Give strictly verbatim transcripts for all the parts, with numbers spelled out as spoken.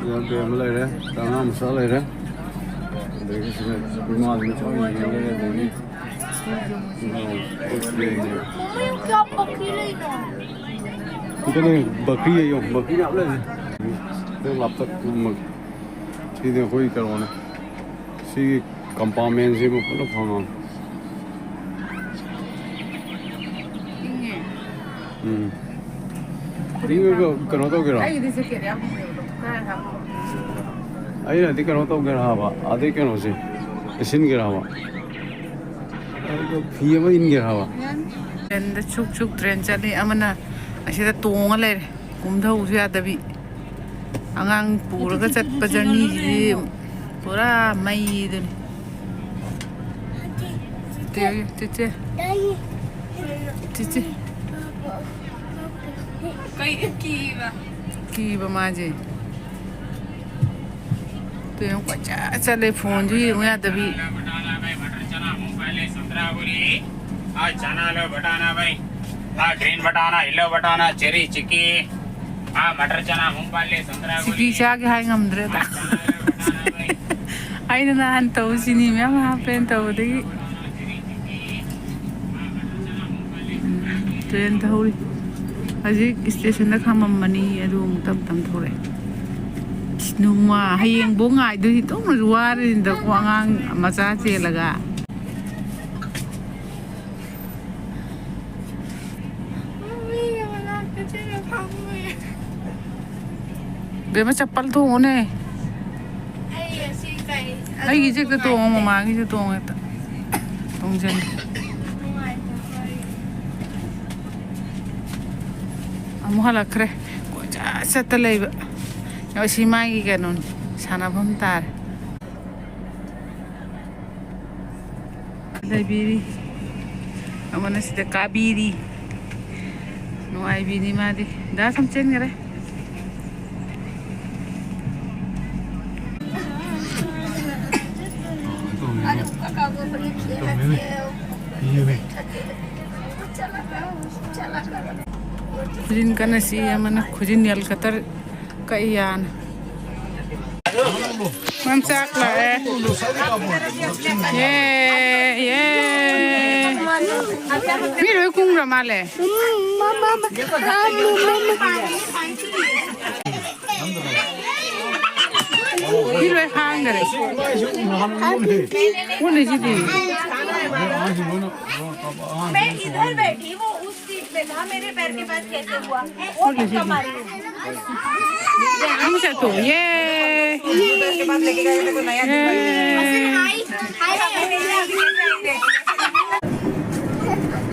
ꯕꯦꯝ ꯑꯃ ꯂꯩꯔꯦ, ꯑꯉꯥꯡ ꯃꯆꯥ ꯂꯩꯔꯦ, ꯑꯗꯒꯤ ꯁꯤꯗ ꯏꯃꯥꯁꯤꯅ ꯆꯥꯛ ꯌꯦꯡꯉꯒ ꯂꯩꯔꯦ, ꯑꯗꯒꯤ ꯏꯃꯥ ꯄꯣꯠ ꯂꯩꯔꯦ꯫ ꯁꯤꯗꯅꯦ ꯕꯀ꯭ꯔꯤ ꯌꯦꯡꯉꯣ, ꯕꯀ꯭ꯔꯤ ꯌꯥꯝ ꯂꯩꯔꯦ꯫ ꯁꯤꯗ ꯂꯥꯞꯇꯛ ꯀꯨꯝꯃꯒꯦ꯫ ꯁꯤꯗꯤ ꯑꯩꯈꯣꯏ ꯀꯩꯅꯣꯅꯦ꯫ ꯁꯤꯒꯤ ꯀꯝꯄꯥꯔꯠꯃꯦꯟꯁꯤꯃ ꯐꯖꯅ ꯐꯪꯉꯝꯅꯦ꯫ ꯎꯝ꯫ ꯏꯪꯉꯒ ꯀꯩꯅꯣ ꯇꯧꯒꯦꯔꯣ? ꯑꯩꯒꯤꯗꯤ ꯖꯦꯀꯦꯠ ꯌꯥꯎꯗꯦꯕ꯫ ꯈꯔ ꯍꯥꯞꯄꯣ꯫ ꯑꯩꯅꯗꯤ ꯀꯩꯅꯣ ꯇꯧꯒꯦꯔꯥ ꯍꯥꯏꯕ, ꯑꯗꯩ ꯀꯩꯅꯣꯁꯦ ꯂꯩꯁꯤꯟꯒꯦꯔꯥ ꯍꯥꯏꯕ, ꯑꯗꯣ ꯐꯤ ꯑꯃ ꯏꯟꯒꯦꯔꯥ ꯍꯥꯏꯕ꯫ ꯇ꯭ꯔꯦꯟꯗ ꯁꯨꯛ ꯁꯨꯛ ꯇ꯭ꯔꯦꯟ ꯆꯠꯂꯤ, ꯑꯃꯅ ꯑꯁꯤꯗ ꯇꯣꯡꯉ ꯂꯩꯔꯦ, ꯀꯨꯝꯊꯧꯁꯨ ꯌꯥꯗꯕꯤ꯫ ꯑꯉꯥꯡ ꯄꯨꯔꯒ ꯆꯠꯄ ꯖꯔꯅꯤꯁꯤꯗꯤ ꯄꯨꯔꯥ ꯃꯩꯗꯨꯅꯤ꯫ ꯆꯦ, ꯆꯦ, ꯆꯦ꯫ ꯆꯦ, ꯆꯦ꯫ ꯀꯩ ꯀꯤꯕ? ꯀꯤꯕ ꯃꯥꯁꯦ꯫ ꯇꯨ ꯌꯦꯡꯉꯨ, ꯀꯣꯏꯆꯠ ꯆꯠꯂꯦ, ꯐꯣꯟꯁꯨ ꯌꯦꯡꯉꯨ ꯌꯥꯗꯕꯤ꯫ हाँ, चना लो, बटाना भाई। हाँ, ग्रीन बटाना, येलो बटाना, चेरी, चिक्की। हाँ, मटर चना, मूंगफली, संतरा ꯆꯤꯀꯤ ꯆꯥꯒꯦ ꯍꯥꯏ ꯉꯝꯗ꯭ꯔꯦꯗ꯫ ꯑꯩꯅ ꯅꯍꯥꯟ ꯇꯧ ꯆꯤꯅꯤ ꯃꯌꯥꯝ ꯍꯥꯞꯄꯦꯅ ꯇꯧꯕꯗꯒꯤ꯫ ꯇ꯭ꯔꯦꯟ ꯊꯧꯔꯤ꯫ ꯍꯧꯖꯤꯛ ꯁ꯭ꯇꯦꯁꯟꯗ ꯈꯥꯝꯃꯝꯕꯅꯤ, ꯑꯗꯨ ꯑꯃꯨꯛ ꯇꯞ ꯇꯞ ꯊꯧꯔꯛꯑꯦ꯫ ꯅꯨꯡꯃ ꯍꯌꯦꯡꯕꯨ ꯉꯥꯏꯗꯣꯏꯅꯤ, ꯇꯨꯝꯃꯁꯨ ꯋꯥꯔꯅꯤꯗꯀꯣ ꯑꯉꯥꯡ ꯃꯆꯥ ꯆꯦꯜꯂꯒ꯫ ꯃꯤꯒꯤ ꯃꯅꯥꯛꯇ ꯆꯠꯂ ꯐꯝꯃꯨꯏ꯫ ꯕꯦꯝꯃ, ꯆꯞꯄꯜ ꯇꯣꯡꯉꯨꯅꯦ꯫ ꯑꯩ ꯑꯁꯤ ꯀꯩ ꯑꯩꯒꯤꯁꯦ ꯍꯦꯛꯇ ꯇꯣꯡꯉꯣ, ꯃꯃꯥꯒꯤꯁꯦ ꯇꯣꯡꯉꯣ ꯍꯦꯛꯇ꯫ ꯇꯣꯡꯖꯟ꯫ ꯅꯨꯡꯉꯥꯏꯇꯕ ꯑꯩ꯫ ꯑꯃꯨꯛ ꯍꯜꯂꯛꯈ꯭ꯔꯦ꯫ ꯀꯣꯏꯆꯠ ꯆꯠꯇ ꯂꯩꯕ꯫ ꯑꯁꯤ ꯃꯥꯒꯤ ꯀꯩꯅꯣꯅꯤ, ꯁꯥꯟꯅꯐꯝ ꯇꯥꯔꯦ꯫ ꯂꯩꯕꯤꯔꯤ꯫ ꯑꯃꯅ ꯁꯤꯗ ꯀꯥꯕꯤꯔꯤ꯫ ꯅꯨꯡꯉꯥꯏꯕꯤꯅꯤ ꯃꯥꯗꯤ꯫ ꯗꯥ ꯁꯝ ꯆꯦꯟꯈꯔꯦ꯫ ꯈꯨꯖꯤꯟ ꯀꯟꯅ ꯁꯤ ꯑꯃꯅ ꯈꯨꯖꯤꯟ ꯅꯦꯜ ꯀꯇꯔ ꯀꯛꯏ ꯌꯥꯅ꯫ ꯃꯝꯆꯥꯛ ꯂꯥꯛꯑꯦ꯫ ꯌꯦ, ꯌꯦ꯫ ꯃꯤ ꯂꯣꯏ ꯀꯨꯝꯈ꯭ꯔ ꯃꯥꯜꯂꯦ꯫ ꯃꯤ ꯂꯣꯏ ꯍꯥꯡꯈ꯭ꯔꯦ꯫ ꯎꯠꯂꯤꯁꯤꯗꯤ꯫ मैं इधर बैठी, वो उस सीट पे था, मेरे पैर के पास कैसे हुआ? वो धक्का मारी। हम से तो ये। पैर के पास लेके गए थे, कोई नया ये। हाय, हाय, हाय।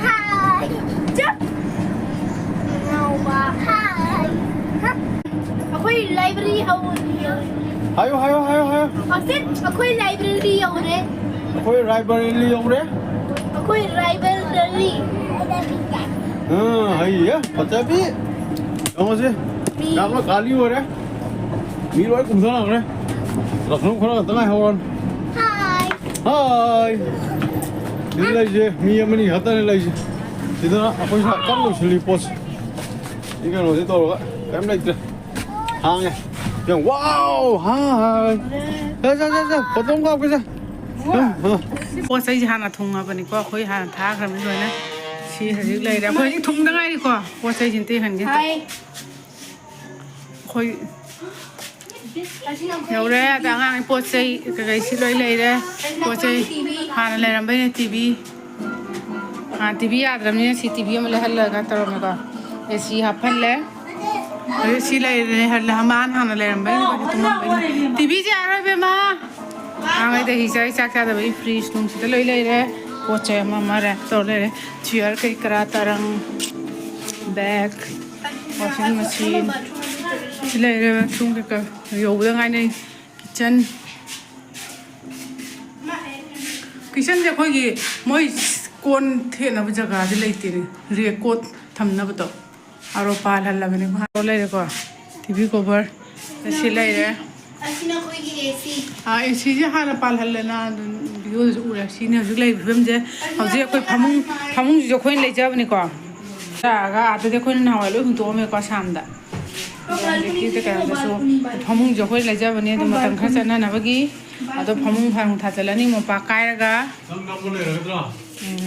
हाय। जब हाय। ꯑꯩꯈꯣꯏ library ꯍꯧꯔꯦ꯫ ꯍꯥꯏꯌꯣ, ꯍꯥꯏꯌꯣ, ꯍꯥꯏꯌꯣ, ꯍꯥꯏꯌꯣ꯫ ꯍꯧꯖꯤꯛ ꯑꯩꯈꯣꯏ library ꯌꯧꯔꯦ꯫ ꯑꯩꯈꯣꯏ library ꯌꯧꯔꯦ꯫ ꯑꯩꯈꯣꯏ library꯫ ꯑꯥ, ꯍꯩꯌꯦ, ꯐꯖꯕꯤ꯫ ꯌꯦꯡꯉꯨꯁꯦ꯫ ꯃꯤ ꯌꯥꯝꯅ ꯈꯥꯂꯤ ꯑꯣꯏꯔꯦ꯫ ꯃꯤ ꯂꯣꯏ ꯀꯨꯝꯊꯅꯈ꯭ꯔꯦ꯫ ꯂꯛꯅꯧ ꯈꯔ ꯈꯛꯇ ꯉꯥꯏꯍꯧꯔꯅꯤ꯫ ꯍꯥꯏ꯫ ꯍꯥꯏ꯫ ꯁꯤꯗ ꯂꯩꯁꯦ ꯃꯤ ꯑꯃꯅꯤ ꯈꯛꯇꯅꯤ ꯂꯩꯁꯦ꯫ ꯁꯤꯗ ꯑꯩꯈꯣꯏ ꯁꯥ ꯀꯟꯅ ꯂꯣꯏꯁꯤꯜꯂꯤ ꯄꯣꯠꯁꯦ꯫ ꯁꯤ ꯀꯩꯅꯣꯁꯦ ꯇꯧꯔꯒ ꯀꯔꯤꯝ ꯂꯩꯇ꯭ꯔꯦ꯫ ꯍꯥꯡꯉꯦ꯫ ꯌꯦꯡ, wow! ꯍꯥꯏ꯫ ꯆꯠ, ꯆꯠ, ꯆꯠ, ꯆꯠ꯫ ꯐꯣꯇꯣ ꯑꯃ ꯀꯥꯞꯀꯦꯁꯦ꯫ ꯄꯣꯠ ꯆꯩꯁꯦ ꯍꯥꯟꯅ ꯊꯨꯡꯉꯕꯅꯤꯀꯣ꯫ ꯑꯩꯈꯣꯏ ꯍꯥꯟꯅ ꯊꯥꯈ꯭ꯔꯕꯅꯤ ꯂꯣꯏꯅ꯫ ꯁꯤ ꯍꯧꯖꯤꯛ ꯂꯩꯔꯦ꯫ ꯑꯩꯈꯣꯏ ꯍꯧꯖꯤꯛ ꯊꯨꯡꯗ ꯉꯥꯏꯔꯤꯀꯣ꯫ ꯄꯣꯠ ꯆꯩꯁꯦ ꯑꯝꯇ ꯌꯦꯡꯍꯟꯒꯦ꯫ ꯍꯥꯏ꯫ ꯑꯩꯈꯣꯏ ꯌꯧꯔꯦ꯫ ꯑꯗ ꯑꯉꯥꯡꯒꯤ ꯄꯣꯠ ꯆꯩ ꯀꯩꯀꯩ ꯁꯤ ꯂꯣꯏ ꯂꯩꯔꯦ꯫ ꯄꯣꯠ ꯆꯩ ꯍꯥꯟꯅ ꯂꯩꯔꯝꯕꯩꯅꯦ ꯇꯤ ꯚꯤ꯫ ꯍꯥꯟꯅ ꯇꯤ ꯚꯤ ꯌꯥꯗ꯭ꯔꯕꯅꯤꯅ ꯁꯤ ꯇꯤ ꯚꯤ ꯑꯃ ꯂꯩꯍꯜꯂꯒ ꯇꯧꯔꯝꯃꯦꯀꯣ꯫ ꯑꯦ ꯁꯤ ꯍꯥꯞꯍꯜꯂꯦ꯫ ꯑꯗꯨ ꯁꯤ ꯂꯩꯔꯦ꯫ ꯃꯥꯅ ꯍꯥꯟꯅ ꯂꯩꯔꯝꯕꯩꯅꯦ, ꯑꯩꯈꯣꯏꯗꯤ ꯇꯨꯝꯃꯝꯕꯩꯅꯦ꯫ ꯇꯤ ꯚꯤꯁꯦ ꯌꯥꯔꯣꯏ, ꯏꯕꯦꯝꯃ꯫ ꯑꯉꯥꯡꯈꯩꯗ ꯍꯤ ꯆꯥꯏ ꯆꯥꯛ ꯆꯥꯗꯕꯒꯤ ꯐ꯭ꯔꯤꯖ ꯅꯨꯡꯁꯤꯗ ꯂꯣꯏ ꯂꯩꯔꯦ꯫ ꯄꯣꯠ ꯆꯩ ꯑꯃ ꯑꯃ ꯔꯦꯛ ꯇꯧꯔ ꯂꯩꯔꯦ꯫ ꯆꯤꯌꯔ ꯀꯩ ꯀꯔꯥ ꯇꯔꯪ, ꯕꯦꯒ, ꯋꯥꯁꯤꯡ ꯃꯦꯆꯤꯟ꯫ ꯁꯤ ꯂꯩꯔꯦ, ꯕꯥꯊꯔꯨꯝ ꯀꯩꯀꯥ ꯌꯧꯕꯗ ꯉꯥꯏꯅꯩ꯫ ꯀꯤꯠꯆꯟ꯫ ꯀꯤꯠꯆꯟꯁꯦ ꯑꯩꯈꯣꯏꯒꯤ ꯃꯣꯏ ꯀꯣꯟ ꯊꯦꯠꯅꯕ ꯖꯒꯥꯁꯦ ꯂꯩꯇꯦꯅꯦ꯫ Rack code ꯊꯝꯅꯕꯗꯣ꯫ ꯑꯥꯔꯣ ꯄꯥꯜꯍꯜꯂꯕꯅꯦ꯫ ꯑꯥꯔꯣ ꯂꯩꯔꯦꯀꯣ꯫ T V cover. ꯑꯁꯤ ꯂꯩꯔꯦ꯫ ꯑꯁꯤꯅ ꯑꯩꯈꯣꯏꯒꯤ ꯑꯦ ꯁꯤ꯫ ꯑꯥ, ꯑꯦ ꯁꯤꯁꯦ ꯍꯥꯟꯅ ꯄꯥꯜꯍꯜꯂꯦꯅ ꯑꯗꯨꯝ ꯚꯤꯗꯤꯑꯣꯗꯁꯨ ꯎꯔꯦ꯫ ꯁꯤꯅꯤ ꯍꯧꯖꯤꯛ ꯂꯩꯔꯤꯕ ꯐꯤꯕꯝꯁꯦ꯫ ꯍꯧꯖꯤꯛ ꯑꯩꯈꯣꯏ ꯐꯃꯨꯡ, ꯐꯃꯨꯡꯁꯤꯁꯨ ꯑꯩꯈꯣꯏꯅ ꯂꯩꯖꯕꯅꯤꯀꯣ꯫ ꯂꯥꯛꯑꯒ ꯑꯥꯗꯗꯤ ꯑꯩꯈꯣꯏꯅ ꯅꯍꯥꯟꯋꯥꯏ ꯂꯣꯏ ꯍꯨꯟꯇꯣꯛꯑꯝꯃꯦꯀꯣ ꯑꯁꯥꯝꯗ꯫ ꯑꯗꯣ ꯍꯧꯖꯤꯛꯀꯤ ꯀꯩꯅꯣꯗꯁꯨ ꯐꯃꯨꯡꯁꯨ ꯑꯩꯈꯣꯏ ꯂꯩꯖꯕꯅꯦ, ꯑꯗꯨ ꯃꯇꯝ ꯈꯔ ꯆꯠꯅꯅꯕꯒꯤ꯫ ꯑꯗꯣ ꯐꯃꯨꯡ ꯐꯔꯣꯡ ꯊꯥꯖꯤꯜꯂꯅꯤ ꯃꯣꯝꯄꯥꯛ ꯀꯥꯏꯔꯒ꯫ ꯅꯪ ꯅꯪꯕꯨ ꯂꯩꯔꯒꯗ꯭ꯔꯣ? ꯎꯝ꯫